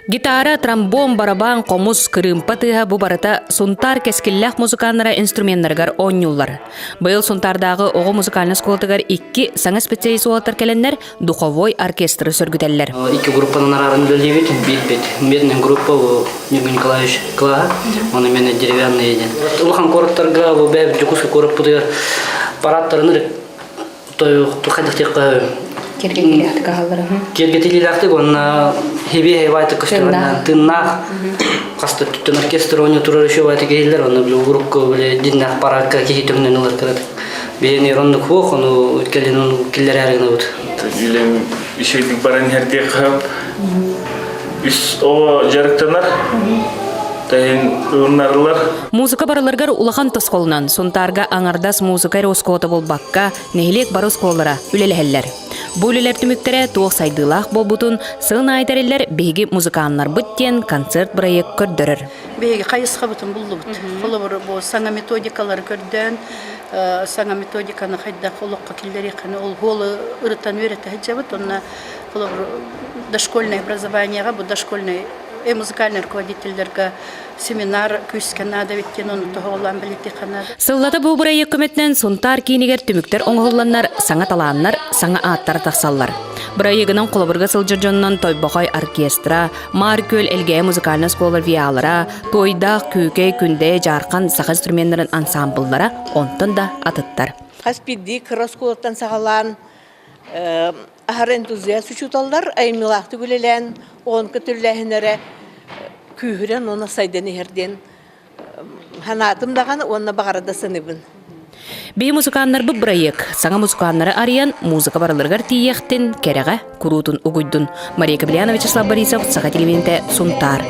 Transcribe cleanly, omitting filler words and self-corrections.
Гитара, тромбон, барабан, хомус, кырыымпа тыаһа бу барыта Сунтаар кэскиллээх музыканнара инструменнарыгар оонньууллар. Быйыл Сунтаардааҕы оҕо музыкальнай оскуолатыгар икки саҥа специалист уолаттар кэлэннэр духовой оркестры сөргүтэллэр. Икки группанан арааран үлэлиибит. Биир медный группа бу Ньургун Николаевич кылааһа, уонна мен деревянные диэн. Улахан куораттарга бу бэйэбит Дьокуускай куораппытыгар парадтарын хайдах диэххэ Киргэтилээхтик аһаллара. Киргэтилиилээхтик уонна хебе хебайтык көстөрүнэн тыыннаах хаста түттэн оркестр оонньуу турар еще байтык иһиллэр онно били группка били диннээх парадка киһи төҥнөн ылар кыратык биһиэни оннук хуох ону кэлин ону киллэрээри гынабыт. Үлэм үчүгэйдик баран иһэр диэххэ үс оҕо дьарыктанар таһын ылыннарылар. Музыка барыларыгар улахан тосхолунан Сунтаарга аҥардас музыка эрэ оскуолата буолбакка, нэһилиэк бары оскуолалара үлэлэһэллэр. Бу үлэлэр түмүктэрэ туох сайдыылаах буолбутун сылын аайы тэриллэр биһиги музыканнарбыт диэн концерт бырайыак көрдөрөр. Биһиги хайысхабытын буллубут. Холобур, бу саҥа методикалары көрдөөн, саҥа методиканы хайдах олоххо киллэриэххэ ол хуолу ырытан үөрэтэ сылдьабыт. Онно холобур, дошкольное образованиеҕа бу дошкольный музыкальный руководительлэргэ семинар күүскэ наада эбит диэн ону тоһоҕолоон бэлиэтиэххэ наада. Сыллата бу бырайыак көмөтүнэн Сунтаар киинигэр түмүктэр оҥоһулланнар, саҥа талааннар, саҥа ааттар тахсаллар. Бырайыагынан холобурга сылдьар дьонунан Тойбохой оркестра, Маар Күөл Элгээйи музыкальнай оскуола виалара, Туойдаах, Күүкэй, Күндэйэ, Дьаархан саха инструменнарын ансаамбыллара, онтон да атыттар. Хас биирдии кыра оскуолаттан саҕалаан аһара энтузиаст учууталлар айымньылаахтык үлэлээн, оҕону көтүллээһиннэрэ күүһүрэн уонна сайдан иһэр диэн санаатым даҕаны уонна баҕара да саныыбын. Биһи музыканнарбыт бырайыак саҥа музыканнары арыйан музыка барыларыгар тиийиэхтин, кэрэҕэ куруутун угуйдун. Мария Кобельянова, Вячеслав Борисов, Саха телевидениетэ, Сунтаар.